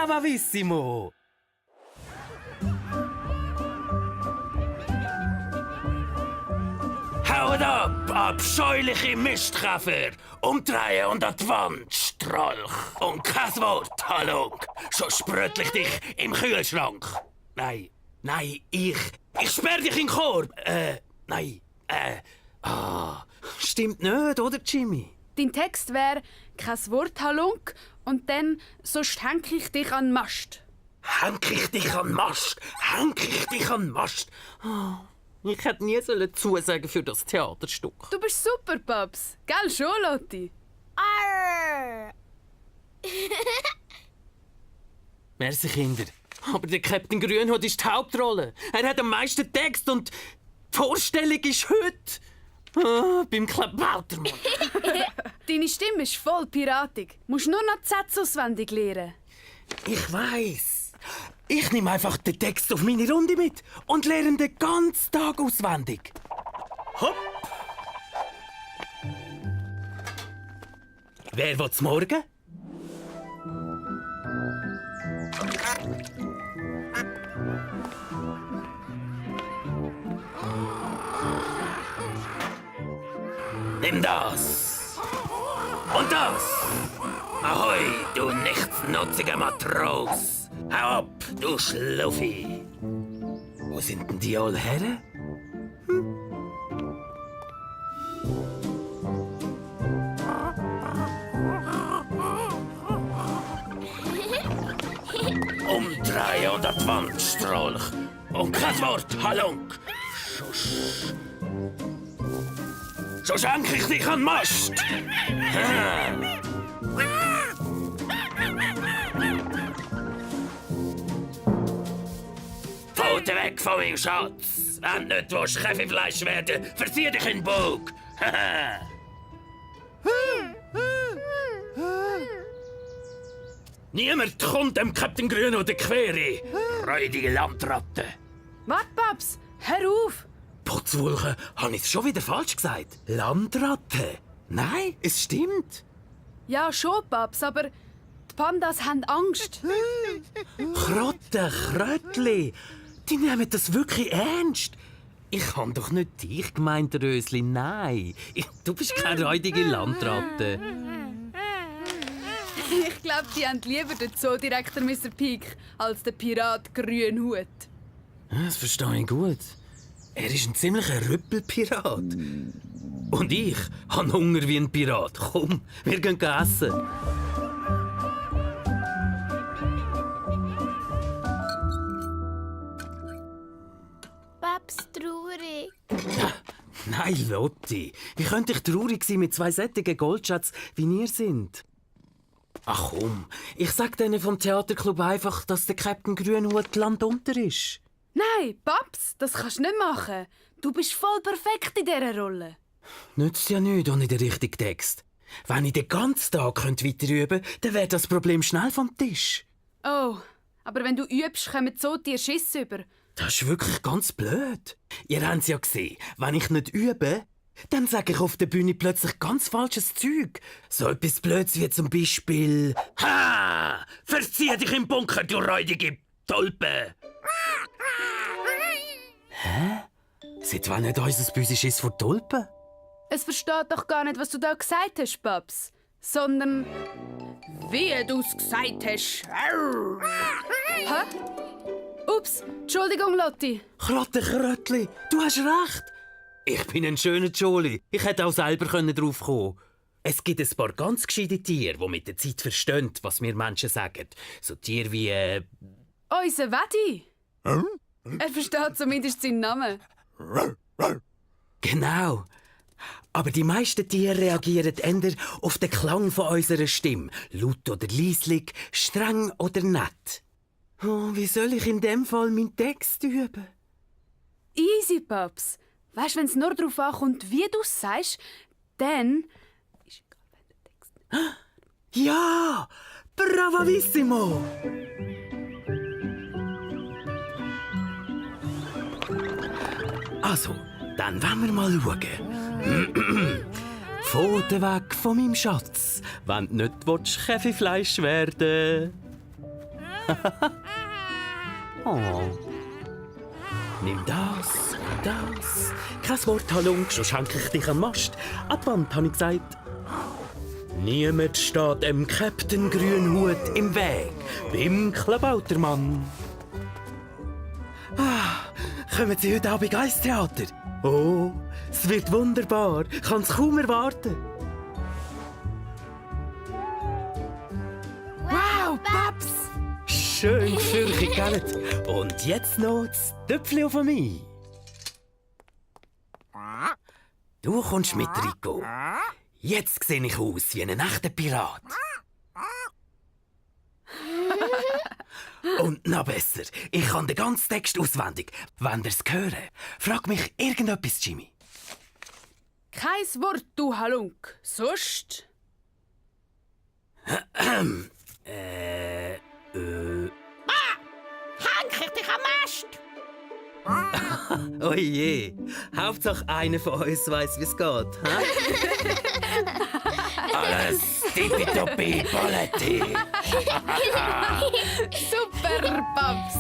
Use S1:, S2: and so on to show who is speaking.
S1: Bravissimo! Haut ab, abscheuliche Mistkäfer! Umdrehen und an die Wand, Strolch! Und kein Wort, Halunk! Schon spröttel ich dich im Kühlschrank! Nein, ich sperr dich in den Korb! Stimmt nicht, oder, Jimmy?
S2: Dein Text wäre «Kein Wort, Halunk» und dann «Sonst häng ich dich an den Mast».
S1: Häng ich dich an den Mast! Häng ich dich an den Mast! Oh, ich hätte nie zusagen für das Theaterstück.
S2: Du bist super, Paps. Gell schon, Lotti?
S3: Arr.
S1: Merci, Kinder. Aber der Captain Grünhut ist die Hauptrolle. Er hat am meisten Text und die Vorstellung ist heute beim Klabautermann.
S2: Deine Stimme ist voll piratig. Musst nur noch die Sätze auswendig lernen.
S1: Ich weiss. Ich nehme einfach den Text auf meine Runde mit und lerne den ganzen Tag auswendig. Hopp! Wer will's morgen? Nimm das. Und das. Ahoi, du nichtsnutziger Matros. Hau ab, du Schluffi. Wo sind denn die alle her? Umdrehen und an die Wand, Strolch. Und kein Wort, Halunk. Schuss. So schenke ich dich an den Mast. Pfote weg von meinem Schatz. Wenn du nicht willst, Käfefleisch werden, verzieh dich in den Bug. Niemand kommt dem Captain Grün oder Quere. Räudige Landratte.
S2: Warte, Paps. Hör auf.
S1: Putzwulche, habe ich es schon wieder falsch gesagt? Landratte? Nein, es stimmt.
S2: Ja, schon, Paps, aber die Pandas haben Angst.
S1: Krotte, Kröttli, die nehmen das wirklich ernst. Ich habe doch nicht dich gemeint, Rösli, nein. Du bist keine räudige Landratte.
S2: Ich glaube, die haben lieber den Zoodirektor Mr. Peak als den Pirat Grünhut.
S1: Das verstehe ich gut. Er ist ein ziemlicher Rüppelpirat. Und ich habe Hunger wie ein Pirat. Komm, wir gehen essen.
S3: Paps traurig.
S1: Nein, Lotti. Wie könnte ich traurig sein mit zwei sättigen Goldschätzen, wie ihr sind? Ach komm, ich sag denen vom Theaterclub einfach, dass der Captain Grünhut landunter ist.
S2: Nein, Paps, das kannst du nicht machen. Du bist voll perfekt in dieser Rolle.
S1: Nützt ja nichts ohne den richtigen Text. Wenn ich den ganzen Tag weiter üben könnte, dann wäre das Problem schnell vom Tisch.
S2: Oh, aber wenn du übst, kommen so dir Schiss über.
S1: Das ist wirklich ganz blöd. Ihr habt es ja gesehen, wenn ich nicht übe, dann sage ich auf der Bühne plötzlich ganz falsches Zeug. So etwas Blödes wie zum Beispiel «Ha! Verzieh dich im Bunker, du räudige Tulpe!» Hä? Seit wann hat unser Büsi Schiss vor Tulpen?
S2: Es versteht doch gar nicht, was du da gesagt hast, Paps. Sondern wie du's gesagt hast. Hä? Ups, Entschuldigung, Lotti.
S1: Klotte Kröttli, du hast recht. Ich bin ein schöner Joli. Ich hätte auch selber drauf kommen. Es gibt ein paar ganz gescheite Tiere, die mit der Zeit verstehen, was wir Menschen sagen. So Tiere wie...
S2: Unser Weddi. Er versteht zumindest seinen Namen.
S1: Genau. Aber die meisten Tiere reagieren eher auf den Klang von unserer Stimme. Laut oder leislich, streng oder nett. Oh, wie soll ich in dem Fall meinen Text üben?
S2: Easy, Paps. Weißt, wenn es nur darauf ankommt, wie du es sagst, dann... Ist egal, wenn der Text...
S1: Ja! Bravissimo! Also, dann wollen wir mal schauen. Pfoten weg von meinem Schatz, wenn du nicht Käfefleisch werden willst. Oh. Nimm das und das. Kein Wort, Halunk, schon schenke ich dich an den Mast. An die Wand, habe ich gesagt. Niemand steht dem Captain Grünhut im Weg, beim Klabautermann. Kommen Sie heute Abend ins Theater? Oh, es wird wunderbar. Ich kann es kaum erwarten.
S2: Wow, Paps!
S1: Schön gefürchtet, gell? Und jetzt noch das Töpfchen von mir. Du kommst mit, Rico. Jetzt sehe ich aus wie ein echter Pirat. Und noch besser, ich kann den ganzen Text auswendig. Wenn ihr's hören, frag mich irgendetwas, Jimmy.
S2: Kein Wort, du Halunk. Sonst?
S3: Häng ich dich am Mast?
S1: Oje, Hauptsache einer von uns weiss, wie es geht. Alles tippitoppi, Paletti.
S2: Super, Paps!